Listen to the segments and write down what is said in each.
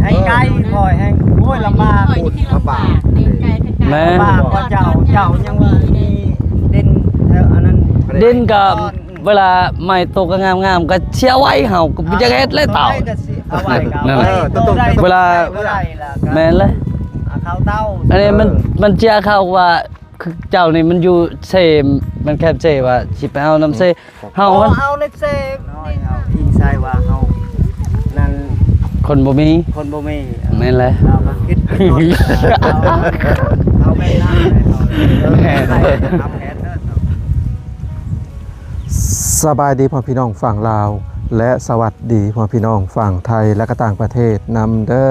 ໃຫ້ໄກ ຂ້ອຍແຮງ ໂອ້ຍ ລຳບາກ ລຳບາກ ແມ່ນ ລຳບາກກວ່າເຈົ້າ ເຈົ້າຍັງມີດິນແຖວອັນນັ້ນ ດິນກໍ ເວລາໄມ້ຕົກງາມໆ ກໍເສຍໄວ້ ເຮົາກໍບໍ່ຢາກເຮັດແລ້ວເຕົາ ເວລາ ແມ່ນແຫຼະ ອັນນີ້ມັນ ມັນເສຍເຂົາວ່າ ຄືເຈົ້ານີ້ມັນຢູ່ເຊ ມັນແຄມເຊ ວ່າຊິໄປເອົານຳເຊ ເຮົາ ເອົາໃນເຊ ອີງໃສ່ວ່າເຮົານັ້ນ ຄົນບໍ່ມີ ຄົນບໍ່ມີ ແມ່ນແຫຼະ ເຮົາກໍຄິດ ເຮົາແມ່ນ ແມ່ນ ສະບາຍດີພໍ່ພີ່ນ້ອງຝັ່ງລາວ ແລະ ສະຫວັດດີພໍ່ພີ່ນ້ອງຝັ່ງໄທ ແລະ ກໍຕ່າງປະເທດນຳເດີ.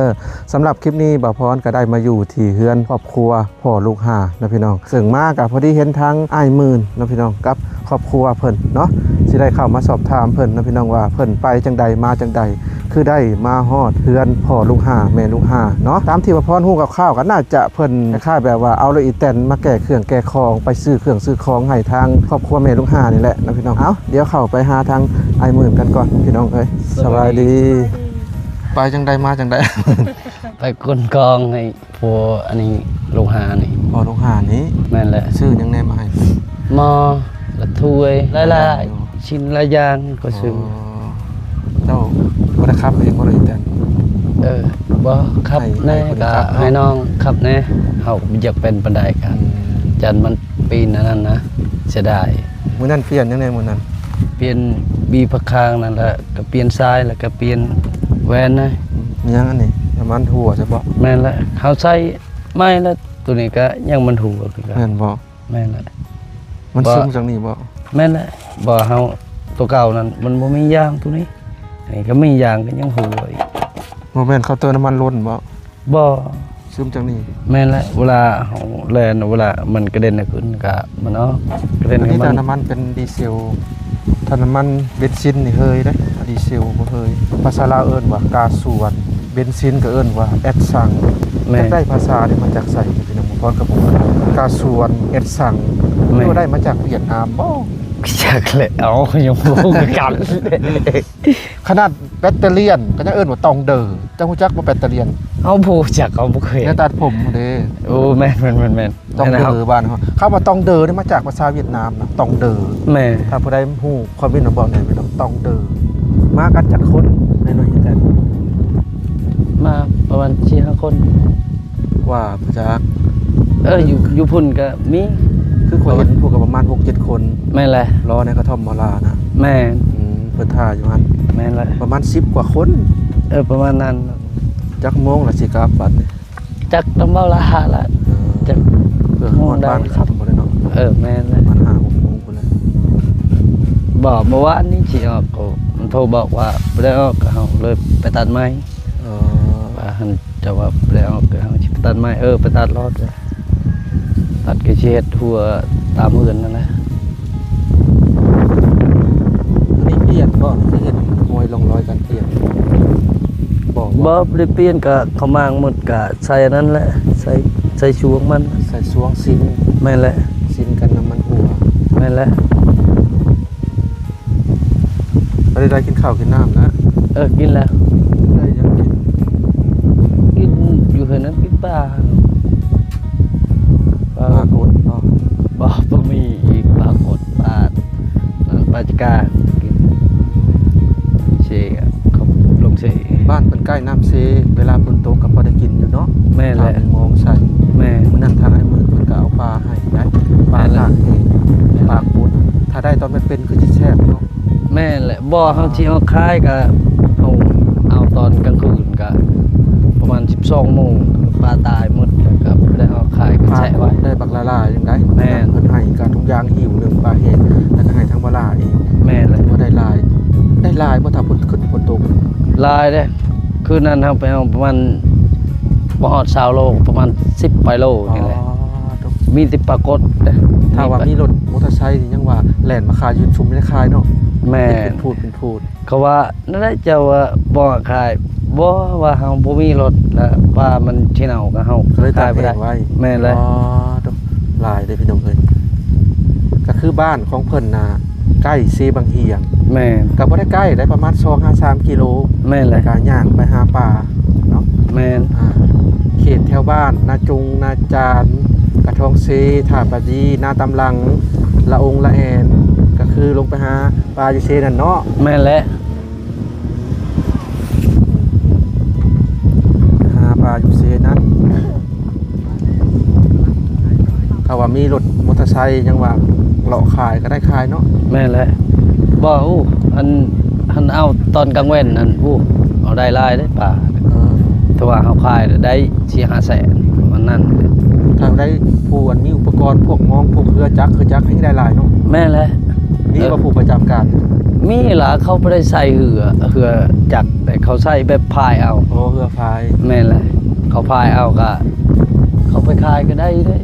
ສຳລັບຄລິບນີ້ ບ່າວພອນກໍໄດ້ມາຢູ່ທີ່ເຮືອນຄອບຄົວພໍ່ລູກຫ້າເນາະພີ່ນ້ອງ, ເຊິ່ງມາກໍພໍດີເຫັນທາງອ້າຍໝື່ນເນາະພີ່ນ້ອງ ກັບຄອບຄົວເພິ່ນເນາະ, ຊິໄດ້ເຂົ້າມາສອບຖາມເພິ່ນເນາະພີ່ນ້ອງ ວ່າເພິ່ນໄປຈັ່ງໃດ ມາຈັ່ງໃດ ຄືໄດ້ມາຮອດເຮືອນພໍ່ລູກຫ້າ ແມ່ລູກຫ້າເນາະ. ຕາມທີ່ບ່າວພອນຮູ້ຄ່າວໆ ກໍໜ້າຈະ ເພິ່ນຄ້າຍໆແບບວ່າເອົາລົດອີແຕນມາແກ່ເຄື່ອງແກ່ຂອງ ໄປຊື້ເຄື່ອງຊື້ຂອງໃຫ້ທາງຄອບຄົວແມ່ລູກຫ້ານີ້ແຫຼະເນາະພີ່ນ້ອງ. ເອົ້າ ດຽວເຂົ້າໄປຫາທາງອ້າຍໝື່ນກັນກ່ອນພີ່ນ້ອງເອີຍ. ສະບາຍດີ. ສະບາຍດີ. ໄປຈັ່ງໃດມາຈັ່ງໃດ? ໄປຂົນຂອງໃຫ້ພວກອັນນີ້ລູກຫ້ານີ້. ພໍ່ລູກຫ້ານີ້? ແມ່ນແຫຼະ. ຊື້ຫຍັງແດ່ມາໃຫ້? ໝໍ້ ລະຖ້ວຍ ຫຼາຍໆ ຫຼາຍຢ່າງຢູ່ ຊິ້ນຫຼາຍຢ່າງກໍຊື້. ອໍ ເຈົ້າບໍ່ໄດ້ຂັບເອງບໍ່ລະອີແຕນ? ເອີ ບໍ່ຂັບແດ່ ໃຫ້ ໃຫ້ຜູ້ນີ້ ກໍ ຂັບເນາະ ໃຫ້ນ້ອງຂັບແດ່. ເຮົາບໍ່ຢາກເປັນປານໃດ ກໍ ອືມ ຢ້ານມັນປີນອັນນັ້ນນະ ເສຍດາຍ. ມື້ນັ້ນປ່ຽນຫຍັງແດ່ມື້ນັ້ນ? ປ່ຽນບີພັກຂ້າງນັ້ນແຫຼະ ກໍປ່ຽນສາຍ ແລ້ວກໍປ່ຽນແຫວນນະ. ອືມ ຫຍັງອັນນີ້ ນ້ຳມັນຮົ່ວຊະບໍ? ແມ່ນແຫຼະ ເຮົາໃຊ້ໃໝ່ແລ້ວ ໂຕນີ້ກໍຍັງມັນຮົ່ວຄືກັນ. ແມ່ນບໍ? ແມ່ນແຫຼະ. ມັນ ບໍ່ ຊຸ່ມຈັ່ງນີ້ບໍ? ແມ່ນແຫຼະ. ບໍ່ ເຮົາ ໂຕເກົ່ານັ້ນມັນບໍ່ມີຢາງໂຕນີ້ ອັນນີ້ກໍມີຢາງກໍຍັງຮົ່ວອີກ. ບໍ່ແມ່ນເຂົາເຕີມນ້ຳມັນລົ້ນບໍ? ບໍ່ ຊຸ່ມຈັ່ງນີ້. ແມ່ນແຫຼະ. ເວລາເຮົາແລ່ນ ເວລາມັນກະເດັນຂຶ້ນກໍມັນອອກ ກະເດັນ ອັນນີ້ ມັນ ແຕ່ນ້ຳມັນເປັນດີເຊວ ຖ້ານ້ຳມັນເບນຊິນນີ້ເຮີຍເດ້ ດີເຊວບໍ່ເຮີຍ. ພາສາລາວເອີ້ນວ່າກາຊວນ ເບນຊິນກໍເອີ້ນວ່າແອັດຊັງ. ແມ່ນ. ຢາກໄດ້ພາສານີ້ມາຈາກໃສພີ່ນ້ອງ? ເພາະກະບໍ່ ກາຊວນ ແອັດຊັງ. ແມ່ນ. ຫຼືວ່າໄດ້ມາຈາກຫວຽດນາມບໍ? ຈັກແຫຼະ ເອົາ ຍັງບໍ່ຮູ້ຄືກັນ. ຂະໜາດແບັດເຕີຣຽນກໍຍັງເອີ້ນວ່າຕອງເດີ. ເຈົ້າຮູ້ຈັກບໍ່ແບັດເຕີຣຽນ? ເຮົາບໍ່ຮູ້ຈັກ ເຮົາບໍ່ເຄີຍ. ໃນຕັດຜົມເດ້. ໂອ້ ແມ່ນໆໆໆ. ຕອງເດີ ແມ່ນແລ້ວ ບ້ານເຮົາ. ຄຳວ່າຕອງເດີນີ້ມາຈາກພາສາຫວຽດນາມນະ ຕອງເດີ. ແມ່ນ. ຖ້າຜູ້ໃດຮູ້ຄອມເມັນມາບອກແດ່ພີ່ນ້ອງ ຕອງເດີ. ມາກັນຈັກຄົນໃນໜ່ວຍອີແຕນ? ມາປະມານສີ່ຫ້າຄົນ. ກວ່າບໍ່ຈັກ. ເອີ ຢູ່ ຢູ່ພຸ້ນກໍມີ. ຄືຂ້ອຍເຫັນພວກກໍປະມານຫົກເຈັດຄົນ. ແມ່ນແຫຼະ. ລໍໃນກະທ່ອມໝໍລານະ. ແມ່ນ. ອືມ ເພິ່ນຖ້າຢູ່ຫັ້ນ. ແມ່ນແຫຼະ. ປະມານສິບກວ່າຄົນ. ເອີ ປະມານນັ້ນ. ຈັກໂມງລະຊິກັບບັດນີ້? ຈັກນຳເວົ້າລະຫາລະ ເອີ ຈັກ ເພື່ອຮອດບ້ານຄ່ຳພຸ້ນແຫຼະເນາະ. ເອີ ແມ່ນແຫຼະ ປະມານຫ້າຫົກໂມງພຸ້ນແຫຼະ. ບໍ່ ເມື່ອວານນີ້ຊິອອກ ມັນໂທບອກວ່າບໍ່ໄດ້ອອກ ເຮົາເລີຍໄປຕັດໄມ້. ເອີ ວ່າຫັ້ນ ເຈົ້າວ່າບໍ່ໄດ້ອອກ ເຮົາຊິໄປຕັດໄມ້. ເອີ ໄປຕັດໂລດ ຕັດກໍຊິເຮັດຮົ້ວຕາມເຮືອນນັ້ນແຫຼະ. ອັນນີ້ປ່ຽນບໍ່? ຄືເຫັນຮອຍຮ່ອງຮອຍການປ່ຽນ. ບໍ່ ບໍ່ ບໍ່ໄດ້ປ່ຽນ ກະເຂົ້າມາງໝົດ ກະໃສ່ອັນນັ້ນແຫຼະ ໃສ່ ໃສ່ຊ່ວງມັນ ໃສ່ຊ່ວງຊິ້ນ. ແມ່ນແຫຼະ ຊິ້ນກັນນ້ຳມັນຮົ່ວ. ແມ່ນແຫຼະ. ໄດ້ ໄດ້ກິນເຂົ້າກິນນ້ຳລະ? ເອີ ກິນແລ້ວ. ໄດ້ຫຍັງກິນ? ກິນຢູ່ເຮືອນນັ້ນ ກິນປາ. ປາ ປາກົດເນາະ? ບໍ່ ບໍ່ມີອີກ ປາກົດ ປາ ປາຈະກາ ກິນເຊ ເຂົາລົງເຊ. ບ້ານເພິ່ນໃກ້ນ້ຳເຊ ເວລາຝົນຕົກກໍພໍໄດ້ກິນຢູ່ເນາະ. ແມ່ນແຫຼະ ຖ້າມີມອງໃສ່. ແມ່ນ. ມື້ນັ້ນທາງອ້າຍໝື່ນເພິ່ນກໍເອົາປາໃຫ້ໄດ໋ ປາ ແມ່ນແຫຼະ ຕາກແຫ້ງ ແມ່ນແຫຼະ ປາກົດ. ຖ້າໄດ້ຕອນເປັນໆຄືຊິແຊບເນາະ. ແມ່ນແຫຼະ. ບໍ່ ເຮົາຊິເອົາຂາຍກະ ເຮົາເອົາຕອນກາງຄືນກະປະມານສິບສອງໂມງ ປາຕາຍໝົດ ແລ້ວກະບໍ່ໄດ້ເອົາຂາຍກະແຊະໄວ້. ໄດ້ບັກຫຼາຍໆໜຶ່ງໄດ໋. ແມ່ນ. ເພິ່ນໃຫ້ກະທຸງຢ່າງຫິ້ວໜຶ່ງ ປາແຫ້ງ ແລ້ວກະໃຫ້ທັງປາຫຼ້າອີກ. ແມ່ນແຫຼະ. ຖືວ່າໄດ້ຫຼາຍ ໄດ້ຫຼາຍບໍ່ ຖ້າເພິ່ນຂຶ້ນຝົນຕົກ? ຫຼາຍເດ້. ຄືນັ້ນເຮົາໄປເອົາປະມານບໍ່ຮອດຊາວໂລ ປະມານສິບປາຍໂລນີ້ແຫຼະ. ອໍ ມີແຕ່ປາກົດເດ້. ຖ້າວ່າມີລົດມໍເຕີໄຊນີ້ ຍັງວ່າແລ່ນມາຂາຍຢູ່ຊຸມນີ້ຂາຍເນາະ. ແມ່ນ. ເປັນພູດເປັນພູດ. ເຂົາວ່ານັ້ນແຫຼະ ເຈົ້າວ່າບໍ່ຂາຍ. ບໍ່ ວ່າເຮົາບໍ່ມີລົດ ແລ້ວປາມັນຊິເນົ່າ ກໍເຮົາກໍເລີຍຕາກແຫ້ງໄວ້. ແມ່ນແຫຼະ. ອໍ ຫຼາຍເດ້ພີ່ນ້ອງເອີຍ. ກໍຄືບ້ານຂອງເພິ່ນນະ ໃກ້ເຊບັງຫຽງ. ແມ່ນ. ກໍບໍ່ໄດ້ໃກ້ ໄດ້ປະມານສອງຫາສາມກິໂລ. ແມ່ນແຫຼະ. ແລ້ວກໍຍ່າງໄປຫາປ່າເນາະ. ແມ່ນ. ອ່າ ເຂດແຖວບ້ານ ນາຈຸງ ນາຈານ ກະທອງເຊ ທ່າປາດີ ນາຕຳລັງ ລະອົງ ລະແອນ ກໍຄືລົງໄປຫາປ່າຢູ່ເຊນັ້ນເນາະ. ແມ່ນແຫຼະ. ຫາປາຢູ່ເຊນັ້ນ ຖ້າວ່າມີລົດມໍເຕີໄຊຍັງວ່າເລາະຂາຍກໍໄດ້ຂາຍເນາະ. ແມ່ນແຫຼະ. ບໍ່ ໂອ້ ອັນ ອັນເອົາຕອນກາງເວັນນັ້ນ ໂອ້ ເອົາໄດ້ຫຼາຍເດ້ປາ. ເອີ ຖ້າວ່າເຮົາຂາຍໄດ້ສີ່ຫ້າແສນປະມານນັ້ນ. ຖ້າໄດ້ຜູ້ອັນມີອຸປະກອນ ພວກມອງ ພວກເຮືອຈັກ ເຮືອຈັກແຮ່ງໄດ້ຫຼາຍເນາະ. ແມ່ນແຫຼະ. ມີບໍ່ຜູ້ປະຈຳການ? ມີລະ ເຂົາບໍ່ໄດ້ໃຊ້ເຮືອ ເຮືອຈັກ ແຕ່ເຂົາໃຊ້ແບບພາຍເອົາ. ໂອ້ ເຮືອພາຍ. ແມ່ນແຫຼະ. ເຂົາພາຍເອົາກະ ເຂົາໄປຂາຍກໍໄດ້ເດ້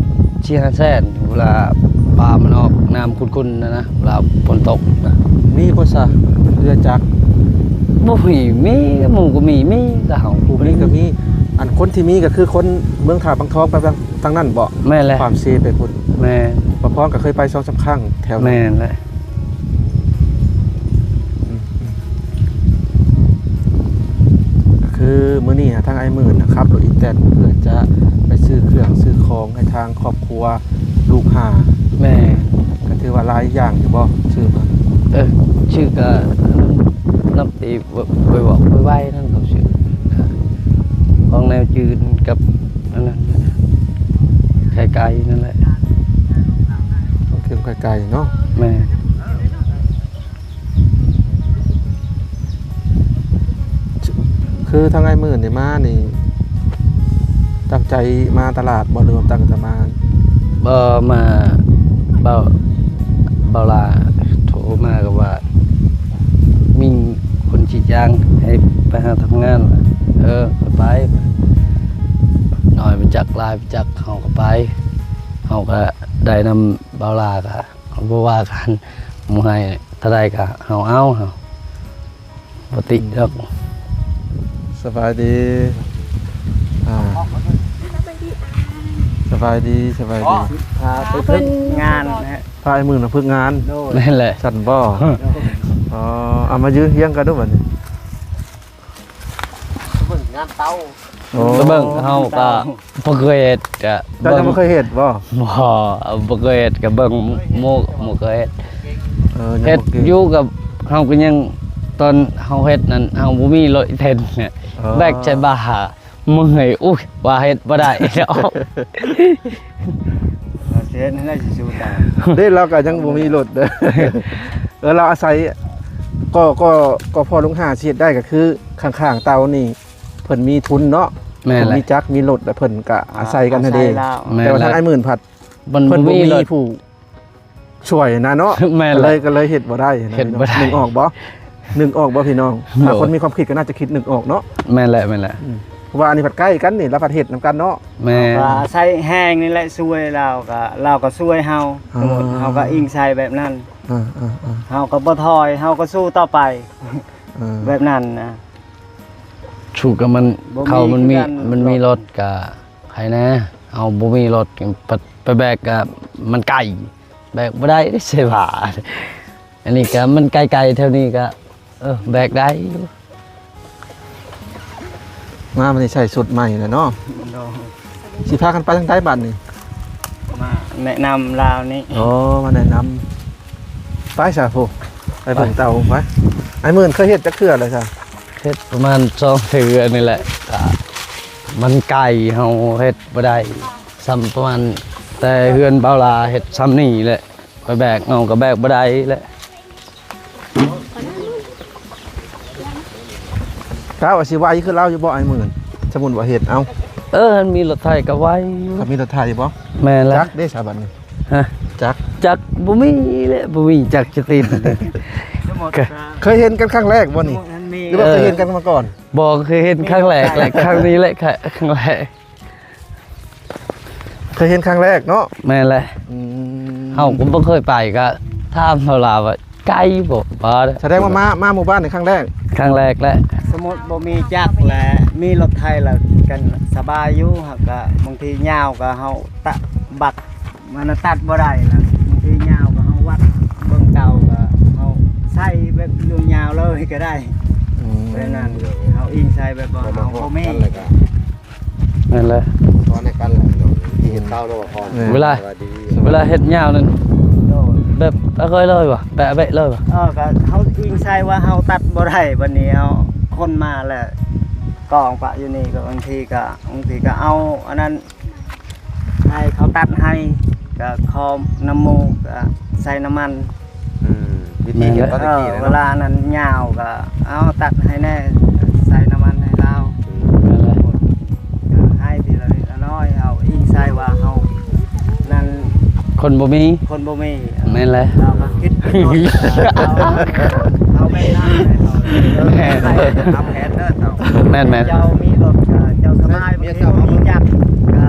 ສີ່ຫ້າແສນ ເວລາປາມັນອອກນ້ຳຂຸ່ນໆ ນະນະ ເວລາຝົນຕົກນະ. ມີບໍ່ຊະ ເຮືອຈັກ? ບໍ່ມີ. ມີ ໝູ່ກໍມີ ມີແຕ່ເຮົາ ຜູ້ມີກໍມີ. ອັນຄົນທີ່ມີກໍຄືຄົນເມືອງທ່າບັງທອງໄປທາງ ທາງນັ້ນບໍ່? ແມ່ນແຫຼະ. ຂ້າມເຊໄປພຸ້ນ. ແມ່ນ. ບໍ່ພອງກໍເຄີຍໄປສອງສາມຄັ້ງແຖວນັ້ນ. ແມ່ນແຫຼະ. ອືມ ກໍຄືມື້ນີ້ທາງອ້າຍໝື່ນນະ ຂັບລົດອີແຕນເພື່ອຈະໄປຊື້ເຄື່ອງຊື້ຂອງໃຫ້ທາງຄອບຄົວລູກຫ້າ. ແມ່ນ. ກໍຖືວ່າຫຼາຍຢ່າງຢູ່ບໍ່ ຊື້ມາ? ເອີ ຊື້ກະ ນ້ຳຕີ ໄວໆ ນັ້ນເຂົາຊື້ ຂອງແນວຈືນກັບອັນນັ້ນ ໄກ່ໆ ນັ້ນແຫຼະ. ຂອງເຄື່ອງໄກ່ໆ ເນາະ. ແມ່ນ. ຄືທາງອ້າຍໝື່ນນີ້ມານີ້ ຕັ້ງໃຈມາຕະຫຼາດບໍ່ ຫຼືວ່າຕັ້ງໃຈມາ? ບໍ່ ມາ ເບົາ ເບົາຫຼ້າໂທມາກໍວ່າ ມີຄົນສີດຢາງໃຫ້ໄປຫາທຳງານ. ເອີ ໄປ ໜ້ອຍໄປຈັກ ຫຼາຍໄປຈັກ ເຮົາກໍໄປ ເຮົາກໍໄດ້ນຳເບົາຫຼ້າ ກໍບໍ່ວ່າກັນ ໝູ່ໃຫ້ເທົ່າໃດກໍເຮົາເອົາ ເຮົາບໍ່ຕິດອກ. ສະບາຍດີ ອ່າ ສະບາຍດີ ສະບາຍດີ. ພາໄປຝຶກງານນະ ພາອ້າຍໝື່ນມາຝຶກງານ. ໂດຍ. ແມ່ນແຫຼະ. ຊັ້ນບໍ່? ອໍ ເອົາມາຢືນຮຽງກັນດູບັດນີ້ ເບິ່ງງານເຕົາ. ໂອ້ ເບິ່ງ ເຮົາກໍບໍ່ເຄີຍເຮັດ ກະ ເຈົ້າຍັງບໍ່ເຄີຍເຮັດບໍ່? ບໍ່ ບໍ່ເຄີຍເຮັດ ກະເບິ່ງໝູ່ ໝູ່ເຄີຍເຮັດ. ເອີ ເຮັດຢູ່ ກະເຮົາກໍຍັງ ຕອນເຮົາເຮັດນັ້ນ ເຮົາບໍ່ມີລົດອີແຕນ ເອີ ແບກໃສ່ບ່າ ເມື່ອຍ ອຸ້ຍ ວ່າເຮັດບໍ່ໄດ້ດອກ. ເຮັດໃຫ້ໄດ້ຊິສູ້ຕາຍ. ເດ້ ລາວກໍຍັງບໍ່ມີລົດເດີ. ເອີ ລາວອາໄສ ກໍ ກໍ ກໍພໍລຸງຫ້າຊິເຮັດໄດ້ ກໍຄືຂ້າງໆເຕົານີ້ ເພິ່ນມີທຶນເນາະ. ແມ່ນແຫຼະ. ເພິ່ນມີຈັກມີລົດ ແລ້ວເພິ່ນກະອາໄສກັນຫັ້ນເດ້. ອາໄສລາວ. ແມ່ນແຫຼະ. ແຕ່ວ່າທາງອ້າຍໝື່ນພັດ ມັນ ເພິ່ນບໍ່ມີ ບໍ່ມີຜູ້ຊ່ວຍນະເນາະ. ແມ່ນແຫຼະ. ກໍເລີຍ ກໍເລີຍເຮັດບໍ່ໄດ້ນະ. ເຮັດບໍ່ໄດ້. ນຶກອອກບໍ່? ນຶກອອກບໍ່ພີ່ນ້ອງ? ໂດຍ. ຖ້າຄົນມີຄວາມຄິດກໍໜ້າຈະຄິດນຶກອອກເນາະ. ແມ່ນແຫຼະ ແມ່ນແຫຼະ. ອືມ ເພາະວ່າອັນນີ້ພັດໃກ້ກັນນີ້ ລາວພັດເຮັດນຳກັນເນາະ. ແມ່ນ. ກໍອາໄສແຮງນີ້ແຫຼະຊ່ວຍລາວ ກໍລາວກໍຊ່ວຍເຮົາ. ອ່າ ສົມມຸດເຮົາກໍອີງໃສ່ແບບນັ້ນ. ອ່າໆໆ. ເຮົາກໍບໍ່ຖອຍ ເຮົາກໍສູ້ຕໍ່ໄປ. ອ່າ ແບບນັ້ນນະ. ສູ້ກັບມັນ ບໍ່ມີ ເຂົາມັນມີ ຄືກັນ ມັນມີລົດກະໃຜແດ່ ເຮົາບໍ່ມີລົດ ໄປ ໄປແບກກະມັນໄກ ແບກບໍ່ໄດ້ເດ້ ໃສ່ບ່າ. ອັນນີ້ກະມັນໄກໆ ແຖວນີ້ກະ ເອີ ແບກໄດ້ຢູ່. ມາມື້ນີ້ໃສ່ຊຸດໃໝ່ແລ້ວເນາະ. ໂດຍ. ຊິພາກັນໄປທາງໃດບັດນີ້? ມາແນະນຳລາວນີ້. ໂອ້ ມາແນະນຳ. ໄປຊະ ໂອ້ ໄປເບິ່ງເຕົາໄປ. ໄປ. ອ້າຍໝື່ນເຄີຍເຮັດຈັກເທື່ອແລ້ວຊະ? ເຮັດປະມານສອງເທື່ອນີ້ແຫຼະ. ກະມັນໄກ ເຮົາເຮັດບໍ່ໄດ້. ສ່ຳປະມານແຕ່ເຮືອນເບົາຫຼ້າເຮັດສ່ຳນີ້ແຫຼະ. ໄປແບກເອົາກໍແບກບໍ່ໄດ້ແຫຼະ. ກະວ່າຊິໄວຄືລາວຢູ່ບໍ່ ອ້າຍໝື່ນ? ສົມມຸດວ່າເຮັດເອົາ. ເອີ ຄັນມີລົດໄຖກໍໄວຢູ່. ຄັນມີລົດໄຖບໍ່? ແມ່ນແຫຼະ. ຈັກເດ້ຊະບັດນີ້? ຮະ? ຈັກ ຈັກບໍ່ມີແຫຼະ ບໍ່ມີຈັກຈະຕິດ. ເຄີຍເຫັນກັນຄັ້ງແລກບໍ່ນີ້? ຫຼືວ່າເຄີຍເຫັນກັນມາກ່ອນ? ບໍ່ ເຄີຍເຫັນຄັ້ງແລກແຫຼະ ຄັ້ງນີ້ແຫຼະ ຄັ້ງແລກ. ເຄີຍເຫັນຄັ້ງແລກເນາະ? ແມ່ນແຫຼະ. ອືມ ເຮົາກໍບໍ່ເຄີຍໄປ ກໍຖາມເຂົາລາວວ່າໄກບໍ່? ບໍ່. ສະແດງວ່າມາ ມາໝູ່ບ້ານນີ້ຄັ້ງແລກ? ຄັ້ງແລກແຫຼະ. ສົມມຸດບໍ່ມີຈັກແລະ ມີລົດໄຖລະກັນສະບາຍຢູ່ ຫາກກະບາງທີຍາວກະເຮົາຕະບັກ ມັນຕັດບໍ່ໄດ້ລະ ບາງທີຍາວກະເຮົາວັດເບິ່ງເຕົາກະ ໃສ່ແບບລວງຍາວເລີຍກໍໄດ້. ອືມ ແບບນັ້ນ ເຮົາອີງໃສ່ແບບວ່າເຮົາບໍ່ມີ ແມ່ນແຫຼະ ສອນໃຫ້ກັນແຫຼະເນາະ ທີ່ເຮັດເຕົາເນາະ ເວລາ ເວລາເຮັດຍາວນັ້ນ ໂດຍ ແບບເອົາເລີຍບໍ່ ແປະເບະເລີຍບໍ່? ເອີ ກໍເຮົາອີງໃສ່ວ່າເຮົາຕັດບໍ່ໄດ້ ບັດນີ້ເຮົາຄົນມາແລ້ວກອງປະຢູ່ນີ້ ກໍບາງທີກໍ ບາງທີກໍເອົາອັນນັ້ນ ໃຫ້ເຂົາຕັດໃຫ້ ກໍຂໍນຳໝູ່ ກໍໃສ່ນ້ຳມັນ. ອືມ ວິທີເຮັດຕອນຕະກີ້ເນາະ ເອີ ເວລານັ້ນຍາວກໍເອົາຕັດໃຫ້ແດ່ ໃສ່ນ້ຳມັນໃຫ້ລາວ. ອືມ ໃຫ້ທີລະເລັກລະນ້ອຍ ເຮົາອີງໃສ່ວ່າເຮົານັ້ນ ຄົນບໍ່ມີ ຄົນບໍ່ມີ. ແມ່ນແຫຼະ ເຮົາກໍຄິດເປັນຕົ້ນ ເຮົາ ເຮົາແມ່ນນຳ ແມ່ນ ໃສ່ຕາມແຜນເດີເຈົ້າ. ແມ່ນໆ ເຈົ້າມີລົດ ເຈົ້າສະບາຍ ເຈົ້າບໍ່ມີຈັກ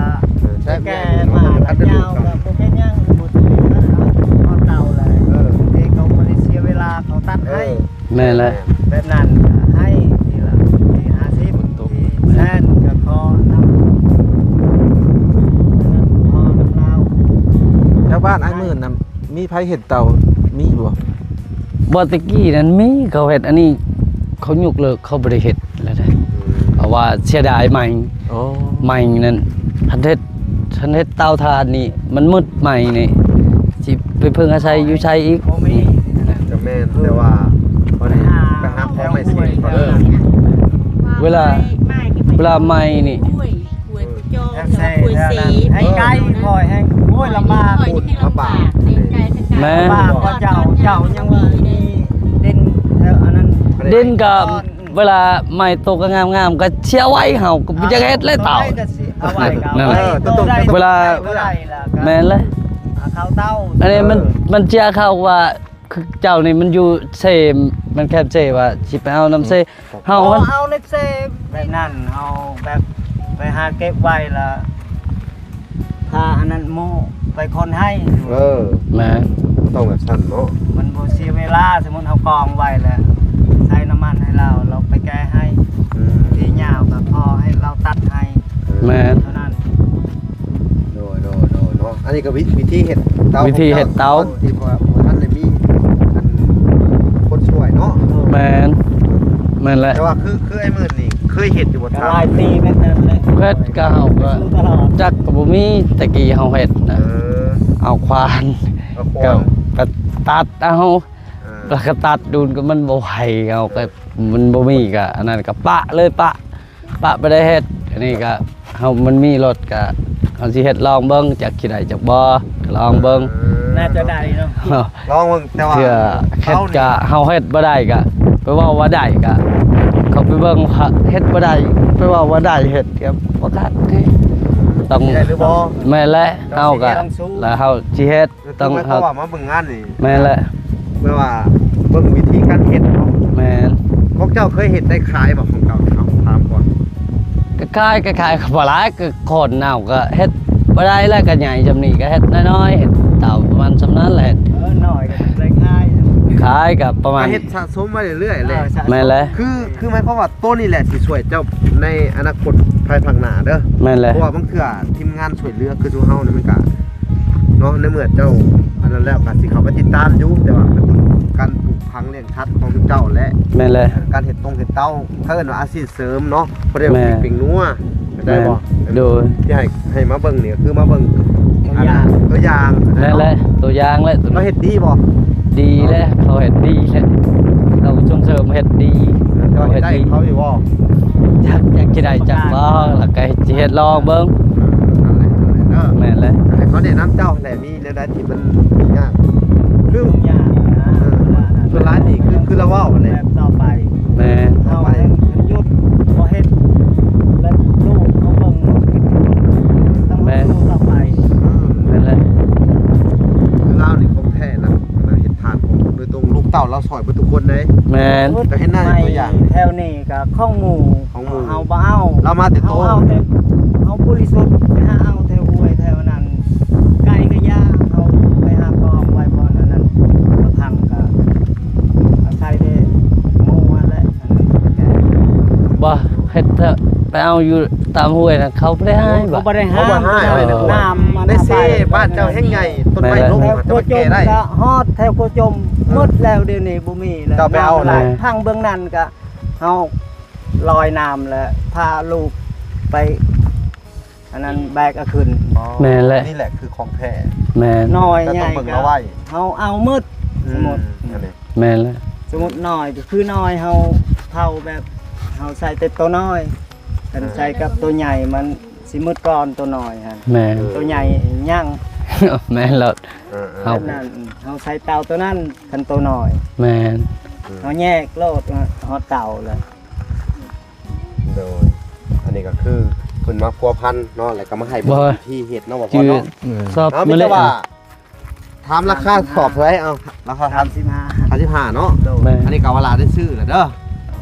ກໍແກ່ມາແລ້ວຍາວ ກໍບໍ່ເປັນຫຍັງ ບໍ່ຖືກເນາະ ເຂົາເຕົາແລ້ວ ເອີ ທີ່ເຂົາບໍ່ໄດ້ເສຍເວລາ ເຂົາຕັດໃຫ້. ເອີ ແມ່ນແຫຼະ ແບບນັ້ນໃຫ້ທີລະສີ່ຫ້າສິບ ແສນກໍພໍນຳ ພໍນຳລາວ. ແຖວບ້ານອ້າຍໝື່ນນະ ມີໃຜເຮັດເຕົາ ມີຢູ່ບໍ່? ບໍ່ ແຕ່ກີ້ນັ້ນມີ ເຂົາເຮັດ ອັນນີ້ເຂົາຍົກເລີກ ເຂົາບໍ່ໄດ້ເຮັດແລ້ວເດ້ ເພາະວ່າເສຍດາຍໄມ້. ໂອ້ ໄມ້ນັ້ນ ຄັນເຮັດ ຄັນເຮັດເຕົາຖ່ານນີ້ ມັນໝົດໄມ້ນີ້ ຊິໄປເພິ່ງອາໄສຢູ່ໃສອີກ? ບໍ່ມີ. ກໍແມ່ນ ແຕ່ວ່າ ໄປຫາຂອງໄມ້ເສຍ ເວລາ ເວລາໄມ້ນີ້ ຫ້ວຍ ຫ້ວຍ ຫ້ວຍເສ ແຮງໄກ ຫ້ວຍແຮງ ໂອ້ຍ ລຳບາກ ລຳບາກ ແມ່ນ ລຳບາກກວ່າເຈົ້າ ເຈົ້າຍັງວ່າມີດິນແຖວອັນນັ້ນ ດິນກໍ ເວລາໄມ້ຕົກງາມໆ ກໍເສຍໄວ້ ເຮົາກໍບໍ່ຢາກເຮັດແລ້ວເຕົາ ເອີ ເວລາ ແມ່ນແຫຼະ ອັນນີ້ມັນ ມັນເສຍເຂົາວ່າ ຄືເຈົ້ານີ້ມັນຢູ່ເຊ ມັນແຄມເຊ ວ່າຊິໄປເອົານຳເຊ ເຮົາມັນ ເອົາໃນເຊ ແບບນັ້ນ ເຮົາແບບໄປຫາເກັບໄວ້ລະ ຖ້າອັນນັ້ນໂມໄປຄົນໃຫ້. ເອີ ແມ່ນ ຕ້ອງແບບຊັ້ນເນາະ ມັນບໍ່ເສຍເວລາ. ສົມມຸດເຮົາກອງໄວ້ແລ້ວ ໃສ່ນ້ຳມັນໃຫ້ລາວ ລາວໄປແກ່ໃຫ້ ອືມ ທີ່ຍາວກໍຂໍໃຫ້ລາວຕັດໃຫ້. ແມ່ນ ເທົ່ານັ້ນ. ໂດຍ ໂດຍ ໂດຍເນາະ ອັນນີ້ກໍວິ ວິທີເຮັດເຕົາ ວິທີເຮັດເຕົາ ຂອງເຈົ້າ ທີ່ວ່າບໍ່ທັນໄດ້ມີອັນຄົນຊ່ວຍເນາະ. ແມ່ນ ແມ່ນແຫຼະ ແຕ່ວ່າຄື ຄືອ້າຍໝື່ນນີ້ເຄີຍເຮັດຢູ່ບໍ່? ຫຼາຍປີແມ່ນນັ້ນແຫຼະ ເຮັດກໍເຮົາກໍ ຕະຫຼອດ ຈັກກໍບໍ່ມີ ແຕ່ກີ້ເຮົາເຮັດນະ. ເອີ ເອົາຂວານ ເອົາຂວານ ກໍ ກໍຕັດເອົາ ເອີ ແລ້ວກໍຕັດດູນ ກໍມັນບໍ່ໄຫວ ເຮົາກໍ ມັນບໍ່ມີ ກໍອັນນັ້ນກໍປະເລີຍ ປະ ປະໄປໄດ້ເຮັດ. ອັນນີ້ກໍເຮົາ ມັນມີລົດ ກໍເຮົາຊິເຮັດລອງເບິ່ງ ຈັກຊິໄດ້ຈັກບໍ່ ກໍລອງເບິ່ງ. ເອີ ໜ້າຈະໄດ້ເນາະ ລອງເບິ່ງ. ແຕ່ວ່າເທື່ອເຮັດກໍເຮົາເຮັດບໍ່ໄດ້ ກໍໄປເວົ້າວ່າໄດ້ ກໍເຂົາໄປເບິ່ງວ່າເຮັດບໍ່ໄດ້ ໄປເວົ້າວ່າໄດ້ ເຮັດກໍບໍ່ຄັກເດ້. ຕ້ອງ ໄດ້ຫຼືບໍ່? ແມ່ນແຫຼະ ເຮົາກໍ ແລ້ວເຮົາຊິເຮັດ ຕ້ອງ ຄືໝາຍຄວາມວ່າມາເບິ່ງງານນີ້ ແມ່ນແຫຼະ ແບບວ່າເບິ່ງວິທີການເຮັດເນາະ. ແມ່ນ ຂອງເຈົ້າເຄີຍເຮັດໄດ້ຂາຍບໍ່? ຂອງເຈົ້າ ເອົາ ຖາມກ່ອນ. ກໍຂາຍ ກໍຂາຍກໍບໍ່ຫຼາຍ ກໍຄົນເຮົາກໍເຮັດບໍ່ໄດ້ແລ້ວ ກໍໃຫຍ່ຊ່ຳນີ້ກໍເຮັດນ້ອຍໆ ເຮັດເຕົາປະມານຊ່ຳນັ້ນແຫຼະ. ເອີ ນ້ອຍກໍໄດ້ຂາຍ ຂາຍກໍປະມານ ກໍເຮັດສະສົມໄວ້ເລື້ອຍໆແຫຼະ. ເອີ ສະສົມ ແມ່ນແຫຼະ ຄື ຄືໝາຍຄວາມວ່າໂຕນີ້ແຫຼະຊິຊ່ວຍເຈົ້າໃນອະນາຄົດພາຍພາກໜ້າເດີ. ແມ່ນແຫຼະ ເພາະວ່າບາງເທື່ອທີມງານຊ່ວຍເຫຼືອຄືສູ່ເຮົານີ້ ມັນກໍ ເນາະ ໃນເມື່ອເຈົ້າອັນນັ້ນແລ້ວ ກໍຊິເຂົ້າໄປຕິດຕາມຢູ່ ແຕ່ວ່າກະຕິການປູກຝັງລ້ຽງສັດຂອງເຈົ້າແຫຼະ. ແມ່ນແຫຼະ ການເຮັດຕົງເຮັດເຕົາ ເຂົາເອີ້ນວ່າອາຊີບເສີມເນາະ ບໍ່ໄດ້ວ່າ ແມ່ນ ເປັນງົວ ເຂົ້າໃຈບໍ່? ໂດຍ ທີ່ໃຫ້ ໃຫ້ມາເບິ່ງນີ້ ກໍຄືມາເບິ່ງຕົວຢ່າງ ອັນ ຕົວຢ່າງ ແມ່ນແຫຼະ ຕົວຢ່າງແຫຼະ ລາວເຮັດດີບໍ່? ດີແຫຼະ ເຂົາເຮັດດີແຫຼະ ເຂົາສົ່ງເສີມເຮັດດີ ເຈົ້າເຮັດໄດ້ເຂົາຢູ່ບໍ່? ຈັກ ຈັກຊິໄດ້ຈັກບໍ່ ແລ້ວກໍຊິເຮັດລອງເບິ່ງ. ເອີ ນັ້ນແຫຼະ ນັ້ນແຫຼະເດີ ແມ່ນແຫຼະ ໃຫ້ເຂົາແນະນຳເຈົ້າແຫຼະ ມີແນວໃດທີ່ມັນຍາກ ຄື ຍາກນະ ເອີ ສ່ວນຫຼາຍນີ້ຄື ຄືລາວເວົ້າຫັ້ນແຫຼະ ແບບຕໍ່ໄປ ແມ່ນ ເຮົາ ເຮົາ ຄັນຢຸດບໍ່ເຮັດ ແລ້ວລູກເຮົາເບິ່ງ ຕ້ອງ ແມ່ນ ເຮົາສູ້ຕໍ່ໄປ. ອືມ ແມ່ນແຫຼະ ຄືລາວນີ້ຂອງແທ້ນະ ເຮັດທານຂອງໂດຍຕົງ ລູກເຕົ້າລາວຊ່ອຍເບິດທຸກຄົນເດ້. ແມ່ນ ກໍເຫັນໜ້າຕົວຢ່າງ ແຖວນີ້ກໍຂອງໝູ່ ຂອງໝູ່ ເຮົາບໍ່ເອົາ ລາວມາແຕ່ໂຕ ເຮົາເອົາແຕ່ ເຮົາບໍລິສຸດ ໄປຫາເອົາແຖວຫ້ວຍແຖວນັ້ນ ໄກ່ກໍຢ່າ ເຮົາໄປຫາກອງໄວ້ບ່ອນອັນນັ້ນ ລະພັງກໍອາໄສແຕ່ໝູ່ຫັ້ນແຫຼະ. ບໍ່ ເຮັດເຖາະ ໄປເອົາຢູ່ຕາມຫ້ວຍນະ ເຂົາບໍ່ໄດ້ຫາຍບໍ່? ເຂົາບໍ່ໄດ້ຫາຍ ເຂົາບໍ່ຫາຍ ນ້ຳ ເອີ ໃນເຊບ້ານເຈົ້າແຮ່ງໃຫຍ່ ຕົ້ນໄມ້ລົ້ມ ແມ່ນແຫຼະ ແຖວຂົວຈົມກໍຮອດແຖວຂົວຈົມ ໝົດແລ້ວ ດຽວນີ້ບໍ່ມີແລ້ວ. ເຈົ້າໄປເອົາ ນ້ຳໄຫຼ ແມ່ນ ພັງເບື້ອງນັ້ນກະ ເຮົາລອຍນ້ຳແລ້ວ ພາລູກໄປ ອັນນັ້ນແບກເອົາຂຶ້ນ. ອໍ ແມ່ນແຫຼະ ນີ້ແຫຼະຄືຂອງແທ້. ແມ່ນ ນ້ອຍໃຫຍ່ ແຕ່ຕ້ອງເບິ່ງເອົາໄວ້ ເຮົາເອົາໝົດ. ອືມ ສົມມຸດ ອັນນີ້ ແມ່ນແຫຼະ ສົມມຸດນ້ອຍກໍຄືນ້ອຍ ເຮົາເຜົາແບບເຮົາໃສ່ແຕ່ໂຕນ້ອຍ ຄັນໃສ່ກັບໂຕໃຫຍ່ມັນຊິໝົດກ່ອນໂຕນ້ອຍຫັ້ນ. ແມ່ນ ໂຕໃຫຍ່ຍັງ. ແມ່ນໂລດ. ເອີໆ ເຮົາ ອັນນັ້ນ ເຮົາໃສ່ເຕົາໂຕນັ້ນ ຄັນໂຕນ້ອຍ. ແມ່ນ ເຮົາແຍກໂລດ ຮອດເຕົາແລ້ວ. ໂດຍ ອັນນີ້ກໍຄືເພິ່ນມາພົວພັນເນາະ ແລ້ວກໍມາໃຫ້ເບິ່ງ ບໍ່ ວິທີເຮັດເນາະ ບໍ່ພໍເນາະ. ອືມ ສອບ ເອົາ ມີແຕ່ວ່າ ມາເລີຍ ຖາມລາຄາສອບເທົ່າໃດ? ເອົາ ລາຄາ ສາມສິບຫ້າ ສາມສິບຫ້າເນາະ. ໂດຍ ແມ່ນ ອັນນີ້ກໍວ່າຫຼານໄດ້ຊື້ແລ້ວເດີ.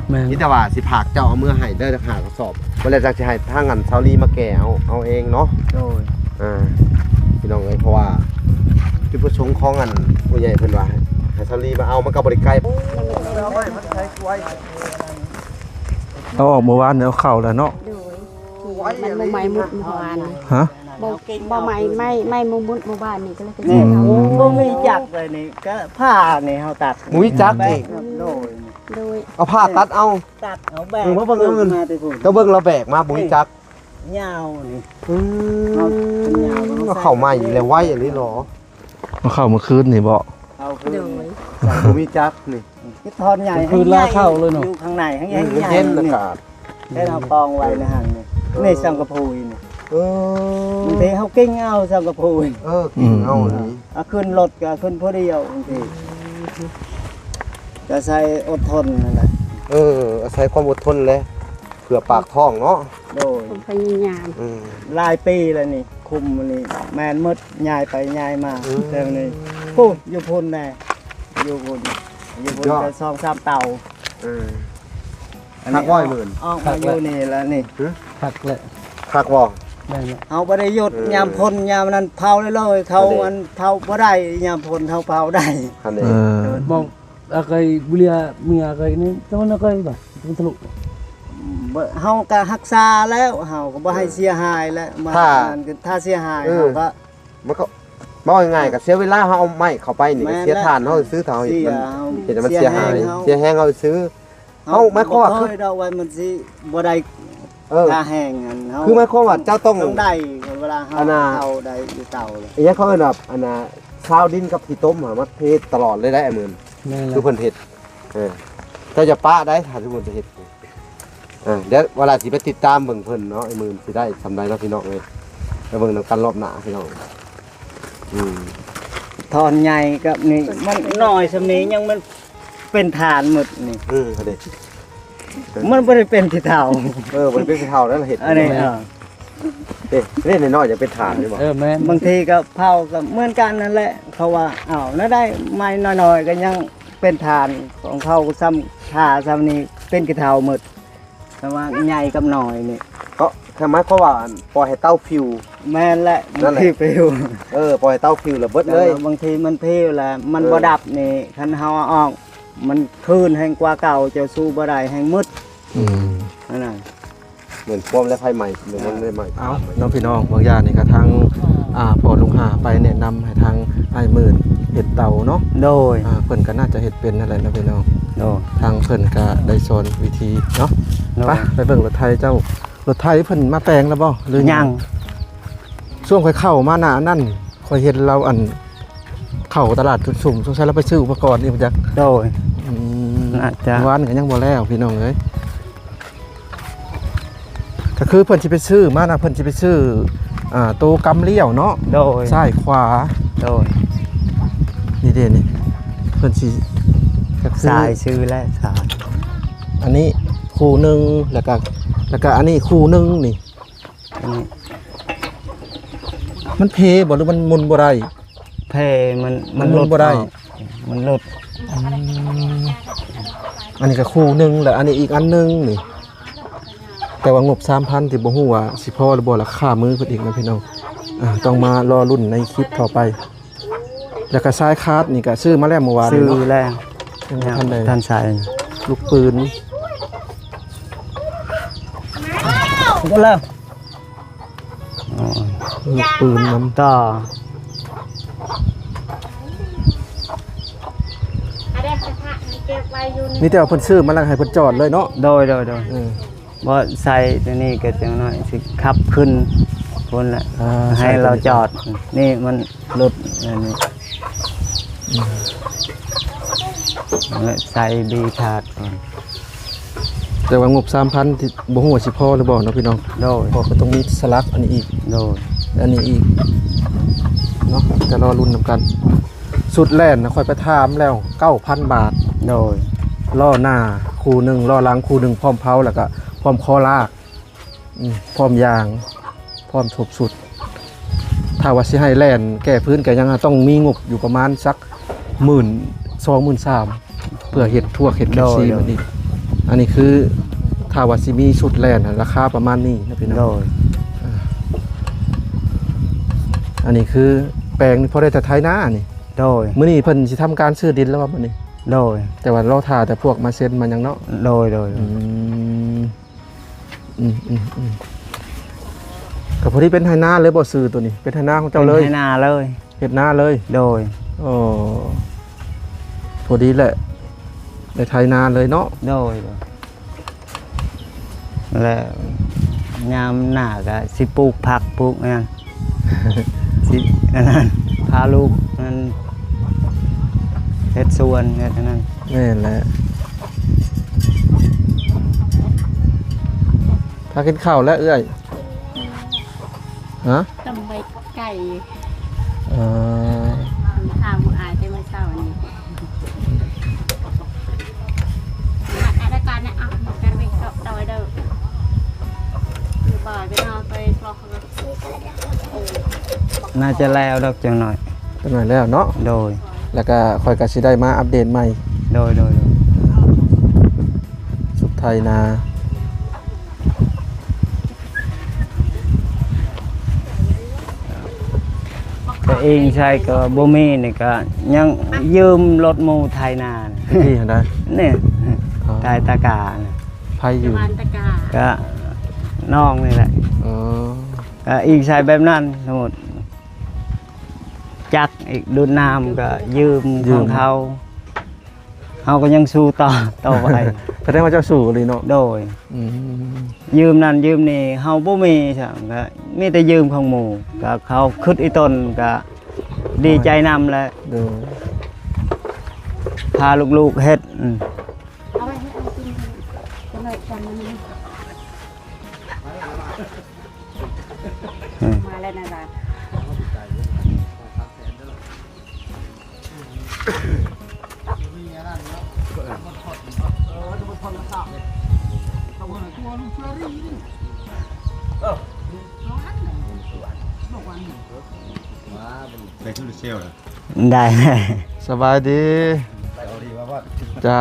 ແມ່ນ ມີແຕ່ວ່າຊິຝາກເຈົ້າເອົາເມືອໃຫ້ເດີ ຫ້າກະສອບ ບໍ່ແລ້ວຈັກຊິໃຫ້ທາງອັນຊາວລີມາແກ່ເອົາ ເອົາເອງເນາະ. ໂດຍ ອ່າ ພີ່ນ້ອງເອີຍ ເພາະວ່າຈຸດປະສົງຂອງອັນຜູ້ໃຫຍ່ເພິ່ນວ່າໃຫ້ຊາວລີມາເອົາ ມັນກໍບໍ່ໄດ້ໄກ. ເອົາອອກມື້ວານນີ້ ເອົາເຂົ້າແລ້ວເນາະ. ໂດຍ ມັນບໍ່ໄໝ້ໝົດເມື່ອວານ. ຮະ? ບໍ່ ບໍ່ໄໝ້ ໄໝ້ ໄໝ້ໝົດເມື່ອວານນີ້ ກໍເລີຍໄປ ອືມ ຊື້ເຂົ້າ. ບໍ່ມີຈັກເລີຍນີ້ ກໍຜ້ານີ້ເຮົາຕັດ ບໍ່ມີຈັກອີກ. ໂດຍ ໂດຍ ເອົາຜ້າຕັດເອົາ ຕັດເອົາແບກ. ເອີ ມາເບິ່ງເອົາເງິນ ມາແຕ່ພຸ້ນ ກໍເບິ່ງລາວແບກມາ ບໍ່ມີຈັກ ຍາວນີ້. ອືມ ເອົາເປັນຍາວ ເອົາເຂົ້າໃໝ່ແລ້ວ ໄວອີ່ຫຼີເນາະ. ມາເຂົ້າເມື່ອຄືນນີ້ບໍ? ເຂົ້າຄືນ. ໂດຍ ບໍ່ມີຈັກນີ້ ເຮັດທ່ອນໃຫຍ່ ຄືລາເຂົ້າເລີຍເນາະ. ຢູ່ຂ້າງໃນ ໃຫ້ ໃຫ້ ເອີ ໃຫຍ່ ເຢັນອາກາດ ໃຫ້ເຮົາກອງໄວ້ໃນຫັ້ນນີ້. ເອີ ນີ້ສັງກະພູນີ້. ເອີ ບາງທີເຮົາກິນເອົາສັງກະພູ. ເອີ ກິນເອົານີ້ ອືມ ເອົາຂຶ້ນລົດກໍເອົາຂຶ້ນຜູ້ດຽວ ບາງທີກໍໃສ່ອົດທົນນັ້ນແຫຼະ. ເອີ ອາໄສຄວາມອົດທົນແຫຼະ ເພື່ອປາກທ້ອງເນາະ. ໂດຍ ຄວາມພະຍາຍາມ. ອືມ ຫຼາຍປີແລ້ວນີ້ ຄຸມອັນນີ້ແມ່ນໝົດ ຍ້າຍໄປຍ້າຍມາ. ອືມ ແຕ່ນີ້ ໂອ້ ຢູ່ພຸ້ນແດ່ ຢູ່ພຸ້ນ ຢູ່ພຸ້ນ ສຸດຍອດ ກໍສອງສາມເຕົາ. ເອີ ອັນນີ້ ຄັກບໍ່ ໝື່ນ ອອກມາຢູ່ນີ້ແລ້ວນີ້. ຮະ? ຄັກແຫຼະ ຄັກບໍ່? ແມ່ນແຫຼະ ເຮົາບໍ່ໄດ້ຢຸດ. ເອີ ຍາມຝົນຍາມນັ້ນເຜົາເລີຍໆ ເຂົາ ອັນນີ້ ອັນເຜົາບໍ່ໄດ້ ຍາມຝົນເຮົາເຜົາໄດ້. ອັນນີ້ ເອີ ມອງ ອາໄກບຸເລຍເມຍອາໄກນີ້ ຕະວັນອາໄກບາດ ຕະວັນທະລຸ ເຮົາກໍຮັກສາແລ້ວ ເຮົາກໍບໍ່ໃຫ້ ເອີ ເສຍຫາຍແລ້ວ. ມາ ຖ້າ ອັນນັ້ນຄືຖ້າເສຍຫາຍ ເອີ ເຮົາກໍ ມັນກໍ ເວົ້າງ່າຍໆ ກໍເສຍເວລາເຮົາເອົາໄມ້ເຂົ້າໄປນີ້ ແມ່ນ ກໍເສຍຖ່ານເຮົາຊື່ ຖ້າເຮົາເຮັດມັນ ເສຍ ເຮັດໃຫ້ມັນເສຍຫາຍ ເສຍແຮງເຮົາ ເສຍແຮງເຮົາຊື່. ເຮົາ ເຮົາ ໝາຍຄວາມວ່າ ບໍ່ເຄີຍດອກວ່າມັນຊິບໍ່ໄດ້ ເອີ ຄ່າແຮງຫັ້ນ ເຮົາ ຄືໝາຍຄວາມວ່າເຈົ້າຕ້ອງ ຕ້ອງໄດ້ ເວລາເຮົາ ອັນນ່າ ເອົາໄດ້ຢູ່ເຕົາເລີຍ. ອີຫຍັງເຂົາເອີ້ນວ່າ ອັນນ່າ ຊາວດິນກັບຂີ້ຕົມຫາ ມາເທຕະຫຼອດເລີຍໄດ໋ ອ້າຍໝື່ນ. ແມ່ນແຫຼະ ຄືເພິ່ນເຮັດ ເອີ ເຈົ້າຈະປະໄດ້ ຖ້າສົມມຸດຈະເຮັດ. ອ່າ ດຽວວາລາຊິໄປຕິດຕາມເບິ່ງເພິ່ນເນາະ ອ້າຍໝື່ນຊິໄດ້ສ່ຳໃດເນາະ ພີ່ນ້ອງເອີຍ ໄປເບິ່ງນຳກັນລອບໜ້າ ພີ່ນ້ອງ. ອືມ ທ່ອນໃຫຍ່ກັບນີ້ ມັນນ້ອຍສ່ຳນີ້ຍັງມັນເປັນຖ່ານໝົດນີ້. ເອີ ອັນນີ້ ມັນບໍ່ໄດ້ເປັນຂີ້ເຖົ້າ. ເອີ ບໍ່ໄດ້ເປັນຂີ້ເຖົ້ານັ້ນເຮັດ ອັນນີ້ ເອີ ເດ້ ເດ້ນ້ອຍໆ ຈະເປັນຖ່ານຢູ່ບໍ່? ເອີ ແມ່ນ ບາງທີກໍເຜົາກໍເໝືອນກັນນັ້ນແຫຼະ ເຂົາວ່າ ເອົາແນວໃດ ໄມ້ນ້ອຍໆ ກໍຍັງເປັນຖ່ານຂອງເຂົາ ສ່ຳ ຖ້າສ່ຳນີ້ເປັນຂີ້ເຖົ້າໝົດ. ແຕ່ວ່າໃຫຍ່ກັບນ້ອຍນີ້ ກໍຄືໝາຍຄວາມວ່າ ອັນ ປ່ອຍໃຫ້ເຕົາຜິວ. ແມ່ນແຫຼະ ນັ້ນແຫຼະ ບາງທີປິວ. ເອີ ປ່ອຍໃຫ້ເຕົາຜິວແລ້ວເບິດເລີຍ. ແຕ່ວ່າບາງທີມັນຜິວແລ້ວມັນ ເອີ ບໍ່ດັບນີ້ ຄັນເຮົາເອົາອອກ ມັນຄືນແຮງກວ່າເກົ່າ ເຈົ້າສູ້ບໍ່ໄດ້ ແຮງໝົດ. ອືມ ອັນນັ້ນ ເໝືອນຄວາມແລະໄຟໄໝ້ ເໝືອນໄຟໄໝ້. ເອົາເນາະ ພີ່ນ້ອງ ບາງຢ່າງນີ້ກໍທາງ ອ່າ ພໍ່ລຸງຫາໄປແນະນຳໃຫ້ທາງອ້າຍໝື່ນເຮັດເຕົາເນາະ. ໂດຍ ອ່າ ເພິ່ນກໍໜ້າຈະເຮັດເປັນນັ້ນແຫຼະເນາະ ພີ່ນ້ອງ. ໂດຍ ທາງເພິ່ນກໍໄດ້ສອນວິທີເນາະ. ໂດຍ ໄປ ໄປເບິ່ງລົດໄຖເຈົ້າ. ລົດໄຖເພິ່ນມາແປງແລ້ວບໍ່ ຫຼືຍັງ? ຍັງ ຊ່ວງຂ້ອຍເຂົ້າມາໜ້ານັ້ນ ຂ້ອຍເຫັນລາວ ອັນ ເຂົ້າຕະຫຼາດທຸນຊຸມ ສົງໄສລາວໄປຊື້ອຸປະກອນອີກບໍ່ຈັກ. ໂດຍ ອືມ ໜ້າຈະ ວານກໍຍັງບໍ່ແລ້ວ ພີ່ນ້ອງເອີຍ. ກໍຄືເພິ່ນຊິໄປຊື້ມານະ ເພິ່ນຊິໄປຊື້ ອ່າ ໂຕກຳລ້ຽວເນາະ. ໂດຍ ຊ້າຍຂວາ. ໂດຍ ນີ້ເດ້ນີ້ ເພິ່ນຊິ ກໍຄື ສາຍຊື້ແລ້ວ ສາຍ ອັນນີ້ຄູ່ໜຶ່ງ ແລ້ວກໍ ແລ້ວກໍອັນນີ້ຄູ່ໜຶ່ງນີ້. ອັນນີ້ ມັນເພບໍ່ ຫຼືມັນໝຸນບໍ່ໄດ້? ເພ ມັນ ມັນ ມັນໝຸນບໍ່ໄດ້ ມັນຫຼຸດ. ອືມ ອັນນີ້ກໍຄູ່ໜຶ່ງ ແລ້ວອັນນີ້ອີກອັນໜຶ່ງນີ້. ແຕ່ວ່າງົບສາມພັນ ທີ່ບໍ່ຮູ້ວ່າຊິພໍຫຼືບໍ່ ລາຄາມືເພິ່ນອີກນະ ພີ່ນ້ອງ. ອ່າ ຕ້ອງມາລໍລຸ້ນໃນຄລິບຕໍ່ໄປ. ແລ້ວກໍສາຍຄາດນີ້ກໍຊື້ມາແລ້ວມື້ວານນີ້ເນາະ. ຊື້ແລ້ວ ຍັງບໍ່ທັນໄດ້ ທັນໃສ່ລູກປືນ. ໝົດແລ້ວ. ອໍ ລູກປືນນຳ ຕໍ່. ມີແຕ່ວ່າເພິ່ນຊື້ມາແລ້ວໃຫ້ເພິ່ນຈອດເລີຍເນາະ. ໂດຍ ໂດຍ ໂດຍ. ອືມ ບໍ່ໃສ່ຕົວນີ້ກໍຈັກໜ້ອຍຊິຂັບຂຶ້ນພຸ້ນແຫຼະ ອ່າ ໃຫ້ລາວຈອດ. ໃສ່ຕົວນີ້ ນີ້ມັນຫຼຸດອັນນີ້ ອືມ ແລະໃສ່ບີທາດກ່ອນ. ແຕ່ວ່າງົບສາມພັນທີ່ບໍ່ຮູ້ວ່າຊິພໍຫຼືບໍ່ເນາະພີ່ນ້ອງ. ໂດຍ. ເພາະກໍຕ້ອງມີສະຫຼັກອັນນີ້ອີກ. ໂດຍ. ອັນນີ້ອີກເນາະ ກໍລໍລຸ້ນນຳກັນ. ຊຸດແລ່ນນະ ຂ້ອຍໄປຖາມແລ້ວ ເກົ້າພັນບາດ. ໂດຍ. ລໍ້ໜ້າຄູ່ໜຶ່ງ ລໍ້ຫຼັງຄູ່ໜຶ່ງ ພ້ອມເພົາ ແລ້ວກໍພ້ອມຄໍລາກ ອືມ ພ້ອມຢາງ ພ້ອມຄົບຊຸດ. ຖ້າວ່າຊິໃຫ້ແລ່ນແກ້ພື້ນກໍຍັງຕ້ອງມີງົບຢູ່ປະມານສັກໝື່ນ ສອງໝື່ນສາມ ເພື່ອເຮັດທວກເຮັດແກັບຊີ ໂດຍ ໂດຍ ມັນອີກ. ອັນນີ້ຄືຖ້າວ່າຊິມີຊຸດແລ່ນນະ ລາຄາປະມານນີ້ນະພີ່ນ້ອງ. ໂດຍ. ອ່າ ອັນນີ້ຄືແປງນີ້ພໍໄດ້ແຕ່ໄຖນານີ້. ໂດຍ. ມື້ນີ້ເພິ່ນຊິທຳການຊື້ດິນແລ້ວວ່າມື້ນີ້? ໂດຍ. ແຕ່ວ່າລໍຖ້າແຕ່ພວກມາເຊັນມາຫຍັງເນາະ. ໂດຍ ໂດຍ ໂດຍ. ອືມ ອືມ ອືມ ອືມ ກໍພໍດີເປັນໄຖນາເລີຍບໍ່? ຊື່ຕົວນີ້ເປັນໄຖນາຂອງເຈົ້າເລີຍ? ເປັນໄຖນາເລີຍ. ເຮັດນາເລີຍ? ໂດຍ. ໂອ້ ພໍດີແຫຼະ ໄດ້ໄຖນາເລີຍເນາະ. ໂດຍ ໂດຍ. ແລ້ວຍາມໜ້າກໍຊິປູກຜັກປູກຫຍັງ ຊິອັນນັ້ນ ພາລູກນັ້ນເຮັດສວນເຮັດອັນນັ້ນ. ແມ່ນແຫຼະ. ພາກິນເຂົ້າແລ້ວເອື້ອຍ? ຮະ? ຕົ້ມໄກ່. ເອີ ທາງອາຍແຕ່ມື້ເຊົ້ານີ້ ມາແຕ່ລາຍການນະ ເອົາ ມາແຕ່ລາຍການເດີ. ບາຍ ໄປນອນ ໄປບອກ ໜ້າຈະແລ້ວດອກ ຈັກໜ້ອຍ ຈັກໜ້ອຍແລ້ວເນາະ. ໂດຍ. ແລ້ວກະຂ້ອຍກະຊິໄດ້ມາອັບເດດໃໝ່. ໂດຍ ໂດຍ ໂດຍ. ສຸດທ້າຍນາ ແຕ່ອີງໃສ່ກໍບໍ່ມີນີ້ ກໍຍັງຢືມລົດໝູ່ໄຖນາ ທີ່ຫັ້ນນະ. ນີ້ ອໍ ໄຖຕາການະ ໃຜຢືມ? ຕາກາ ກະນ້ອງນີ້ແຫຼະ. ອໍ ກະອີງໃສ່ແບບນັ້ນ ສົມມຸດ ຈັກອີກດູດນ້ຳກໍຢືມ ຢືມ ຂອງເຂົາ ເຮົາກໍຍັງສູ້ຕໍ່ ຕໍ່ໄປ. ສະແດງວ່າເຈົ້າສູ້ອີ່ຫຼີເນາະ. ໂດຍ. ອືມ ຢືມນັ້ນຢືມນີ້ເຮົາບໍ່ມີຊ້ຳ ກໍມີແຕ່ຢືມຂອງໝູ່ ກໍເຂົາຄຶດອີ່ຕົນກໍດີໃຈນຳແຫຼະ. ໂດຍ. ພາລູກໆເຮັດ. ອືມ ເອົາໄວ້ໃຫ້ເຂົາກິນ ຈັກໜ້ອຍຈຳມັນ. ອືມ ມາແລ້ວນະຫຼານ. ໄດ້ ສະບາຍດີ. ຈ້າ.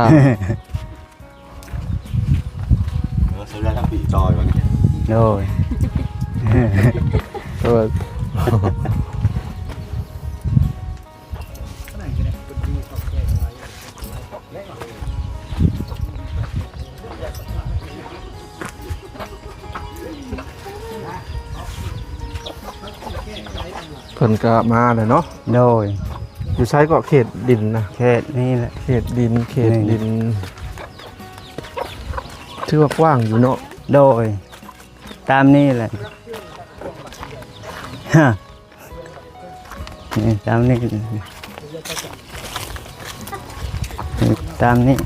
ເອີ ສະເຫຼືອທັງປີຈອຍວ່າ. ໂດຍ. ໂດຍ. ເພິ່ນກໍມາແລ້ວເນາະ. ໂດຍ. ຢູ່ໃສເກາະ ເຂດດິນນະ? ເຂດນີ້ແຫຼະ ເຂດດິນ ເຂດດິນ. ຖືວ່າກວ້າງຢູ່ເນາະ. ໂດຍ. ຕາມນີ້ແຫຼະ ຮະ ນີ້ຕາມນີ້ ນີ້ຕາມນີ້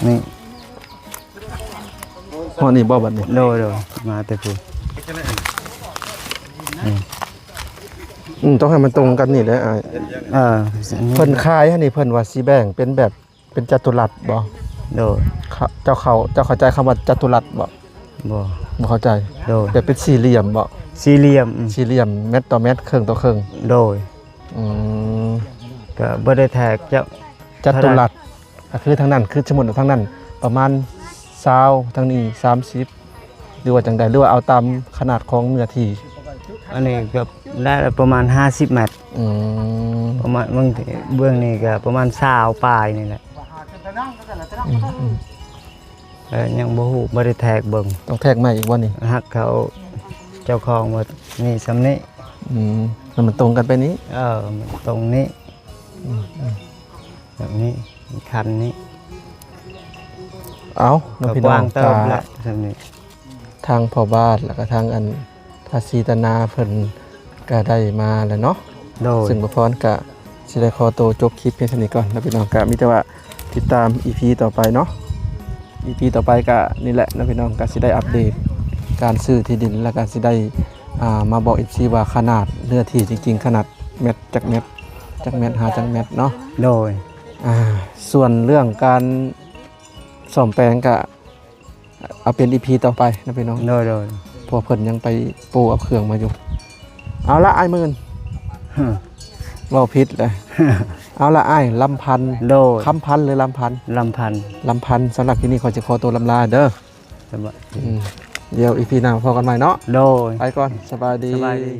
ນີ້. ຮອດນີ້ບໍ່ບັດນີ້? ໂດຍ ໂດຍ ມາແຕ່ພຸ້ນ. ອືມ ຕ້ອງໃຫ້ມັນຕົງກັນນີ້ແຫຼະອ້າຍ. ເອີ ເພິ່ນຂາຍຫັ້ນນີ້ ເພິ່ນວ່າຊິແບ່ງເປັນແບບ ເປັນຈັດຕຸລັດບໍ່? ໂດຍ. ເຈົ້າເຂົ້າ ເຈົ້າເຂົ້າໃຈຄຳວ່າຈັດຕຸລັດບໍ່? ບໍ່ ບໍ່ເຂົ້າໃຈ. ໂດຍ. ແບບເປັນສີ່ຫຼ່ຽມບໍ່? ສີ່ຫຼ່ຽມ. ສີ່ຫຼ່ຽມ ແມັດຕໍ່ແມັດ ເຄິ່ງຕໍ່ເຄິ່ງ. ໂດຍ. ອືມ ກໍບໍ່ໄດ້ແທກເຈົ້າ. ຈັດຕຸລັດ ກໍຄືທາງນັ້ນ ຄືສົມມຸດວ່າທາງນັ້ນປະມານຊາວ ທາງນີ້ສາມສິບ ຫຼືວ່າຈັ່ງໃດ ຫຼືວ່າເອົາຕາມຂະໜາດຂອງເນື້ອທີ່? ອັນນີ້ກໍໄດ້ປະມານຫ້າສິບແມັດ. ອືມ ປະມານເບື້ອງ ເບື້ອງນີ້ກໍປະມານຊາວປາຍນີ້ແຫຼະ. ອືມ ອືມ ເອີ ຍັງບໍ່ຮູ້ ບໍ່ໄດ້ແທກເບິ່ງ. ຕ້ອງແທກໃໝ່ອີກບໍ່ນີ້? ຫາກເຂົາເຈົ້າຂອງວ່າມີສ່ຳນີ້. ອືມ ແລ້ວມັນຕົງກັນໄປນີ້ ເອີ ມັນຕົງນີ້ ອືມ ແບບນີ້ ຄັນນີ້ ເອົາເນາະ ກໍ ພີ່ນ້ອງ ກວ້າງເຕີບແຫຼະ ກໍສ່ຳນີ້ ທາງພໍ່ບ້ານ ແລ້ວກໍທາງອັນພະສີຕະນາເພິ່ນກໍໄດ້ມາແລ້ວເນາະ ໂດຍ ຊຶ່ງບ່າວພອນກໍຊິໄດ້ຂໍໂຕຈົບຄລິບພຽງສ່ຳນີ້ກ່ອນເນາະ ພີ່ນ້ອງ ກໍມີແຕ່ວ່າຕິດຕາມອີພີຕໍ່ໄປເນາະ ອີພີຕໍ່ໄປກໍນີ້ແຫຼະເນາະ ພີ່ນ້ອງ ກໍຊິໄດ້ອັບເດດການຊື້ທີ່ດິນ ແລ້ວກໍຊິໄດ້ ອ່າ ມາບອກເອັຟຊີວ່າຂະໜາດເນື້ອທີ່ຈິງໆ ຂະໜາດແມັດຈັກແມັດ ຈັກແມັດຫາຈັກແມັດເນາະ ໂດຍ ອ່າ ສ່ວນເລື່ອງການສ້ອມແປງກະເອົາເປັນອີພີຕໍ່ໄປນະພີ່ນ້ອງ ໂດຍໆ ເພາະເພິ່ນຍັງໄປປູເອົາເຄື່ອງມາຢູ່ ເອົາລະອ້າຍໝື່ນ ຮະ ເວົ້າຜິດແຫຼະ ເອົາລະອ້າຍລຳພັນ ໂດຍ ຄຳພັນ ຫຼື ລຳພັນ ລຳພັນ ລຳພັນ ສຳລັບທີ່ນີ້ຂໍຊິຂໍໂຕລຳລາເດີ ສະບາຍ ອືມ ດຽວອີພີໜ້າພໍ້ກັນໃໝ່ເນາະ ໂດຍ ໄປກ່ອນ ສະບາຍດີ ສະບາຍດີ.